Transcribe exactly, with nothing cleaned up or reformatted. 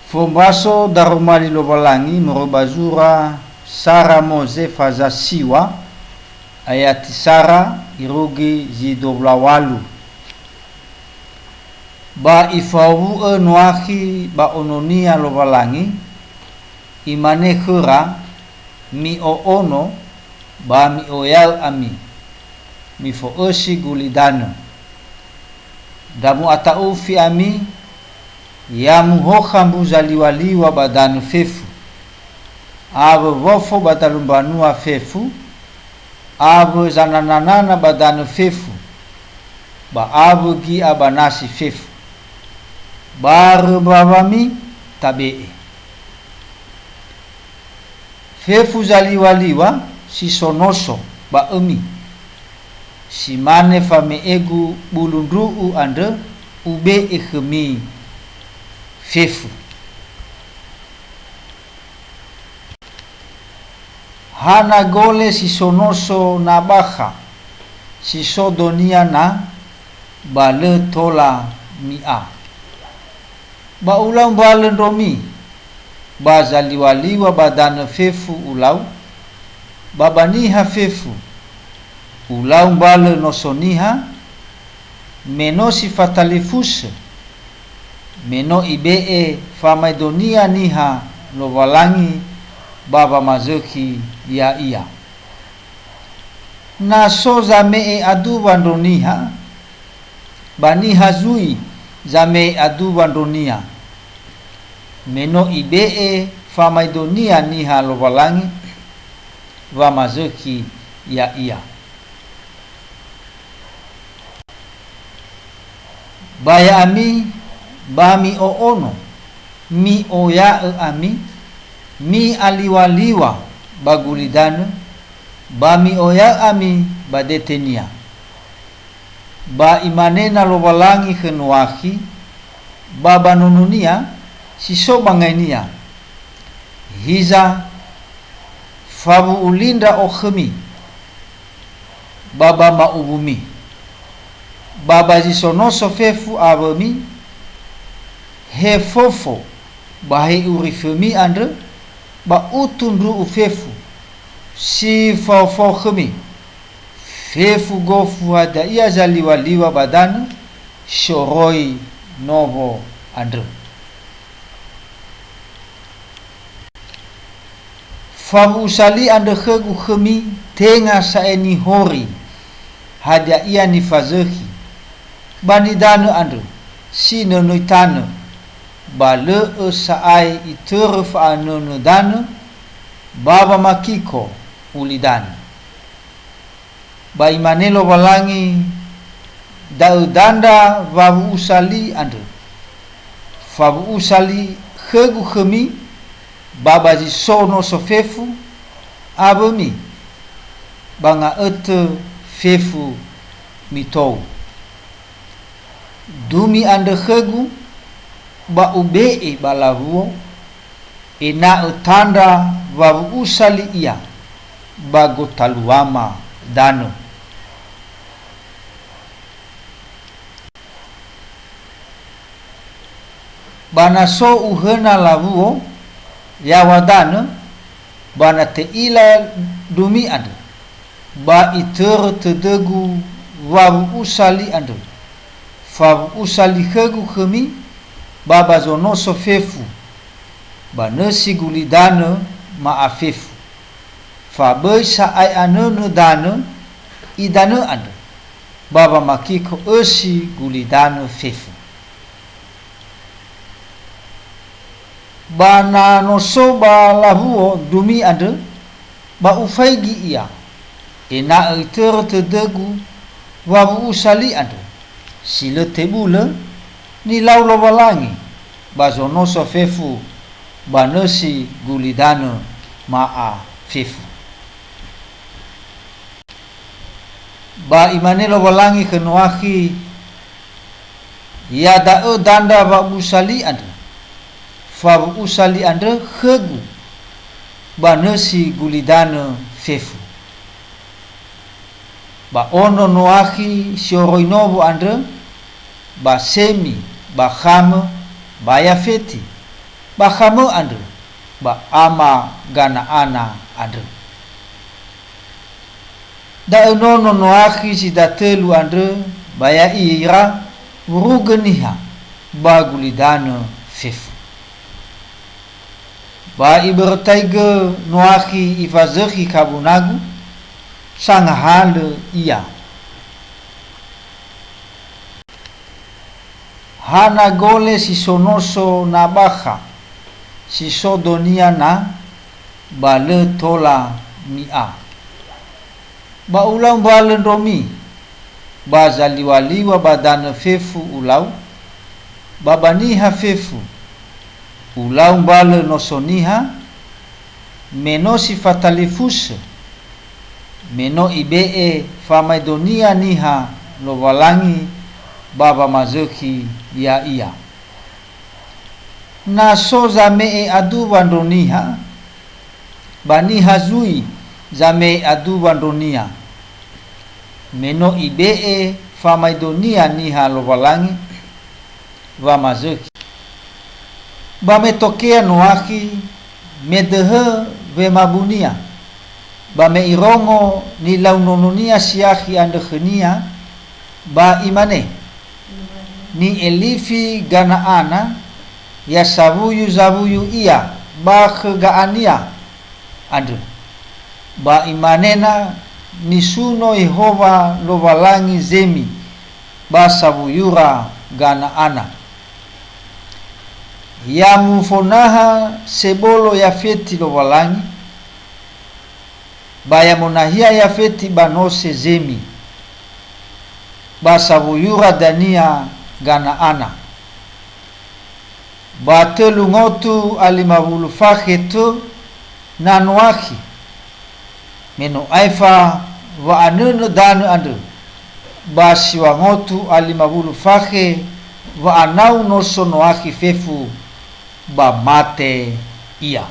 Fombaso daroma li Lowalangi moroi ba zura Sara Moze Faza Siwa, ayati sara irugi zi dua wulu a walu. Ba ifawu'ö Noakhi ba ononia Lowalangi, imane khöra, "Mi'o'ono, ba mi'oyaö ami, mifo'ösi gulidanö. Ndra mu'ata'ufi ami, ya muhokha mbu zaliw̃aliw̃a ba danö fefu, awö wofo ba dalu mbanua fefu, awö zanananana ba danö fefu, ba awö gi'a ba nasi fefu. Barö mbawami tabe'e. Fefu zaliw̃aliw̃a si so noso ba ömi, si mane fame'egu bulu ndru'u andrö ube'e khömi fefu." Hana gole si so noso na bakha, si so donia na, ba lö tola mi'a. Ba ulau mbalö ndromi, ba zaliw̃aliw̃a ba danö fefu ulau, ba ba niha fefu, ulau mbalö noso niha, me no si fatalifusö, me no ibe'e famaedonia niha Lowalangi ba wamazökhi ya'ia. Na so zame'e aduwa ndro niha, ba niha zui zame'e aduwa ndronia, me no ibe'e famaedonia niha Lowalangi wamazökhi ya'ia. Ba ya'ami, ba mi'o'ono, mi'oya'ö ami, mi'aliw̃aliw̃a ba gulidanö, ba mi'oyaö ami ba detenia. Ba imane na Lowalangi khö Noakhi, ba ba nononia si so bangainia, "Hiza, fawu'u li ndra'o khömi, ba ba ma'uwumi, ba ba zi so noso fefu awömi, he fofo ba he urifömi andrö, ba utu ndru'u fefu si faofao khömi, fefu gofu hadia ia zaliw̃aliw̃a ba danö soroi nowo andrö. Fawu'usa li andrö khögu khömi tenga sa'ae nihori hadia ia nifazökhi ba nidanö andrö si nönõi tanö, ba lö'ö sa'ae itörö fa'anönö danö ba wamakiko ulidanö." Ba imane Lowalangi, "Da'ö dandra wawu'usa li andrö. Fawu'usa li khögu khömi, ba ba zi so noso fefu awömi, ba nga'ötö fefu mitou. Dumi andrö khögu, ba ube'e ba lawuo, ena'ö tandra wawu'usa li ia ba gotaluama danö. Ba na so uhöna lawuo, yaŵa danö, ba na te'ila dumi andrö, ba itörö tödögu wawu'usa li andrö, fawu'usa li khögu khömi ba ba zonoso fefu, ba nösi gulidanö ma'a fefu. Fa böi sa'ae anönö danö idanö andrö, ba wamakiko ösi gulidanö fefu. Ba na no so ba lawuo dumi andrö, ba ufaigi ia, ena'ö itörö tödögu wawu'usa li andrö, si lö tebulö, nilau Lowalangi ba zonoso fefu ba nösi gulidanö ma'a fefu. Ba imane Lowalangi khö Noakhi, "Iada'ö dandra wawu'usa li andrö, fawu'usa li andrö khögu ba nösi gulidanö fefu." Ba ono Noakhi sioroi nowo andrö, ba Semi, ba Khamö, ba Yafeti. ba Khamö andrö, ba ama Gana'ana andrö. Da'ö nono Noakhi si datölu andrö, ba ya'ira wurugö niha ba gulidanö fefu. Ba ibörötaigö Noakhi ifazökhi kabunagu, sangahalö ia. Hana gole si so noso na bakha, si so donia na, ba lö tola mi'a. Ba ulau mbalö ndromi, ba zaliw̃aliw̃a ba danö fefu ulau, ba ba niha fefu, ulau mbalö noso niha, me no si fatalifusö, me no ibe'e famaedonia niha Lowalangi ba wamazökhi ya'ia. Na so zame'e aduwa ndro niha, ba niha zui zame'e aduwa ndronia, me no ibe'e famaedonia niha Lowalangi, wamazökhi. Ba me tokea Noakhi, me döhö wemabunia, ba me irongo nilau nononia si akhi andrö khönia, ba imane, "Ni'elifi Gana'ana, ya sawuyu-zawuyu ia ba khö ga'ania andrö." Ba imanena, "Nisuno Yehowa Lowalangi Zemi ba sawuyura Gana'ana. Ya mufonaha sebolo Yafeti Lowalangi, ba ya monahia Yafeti ba nose Zemi, ba sawuyura dania Gana'ana." Ba tölu ngotu a lima wulu fakhe tö na Noakhi, me no aefa wa'anönö danö andrö, ba siŵa ngotu a lima wulu fakhe wa'anau noso Noakhi fefu, ba mate ia.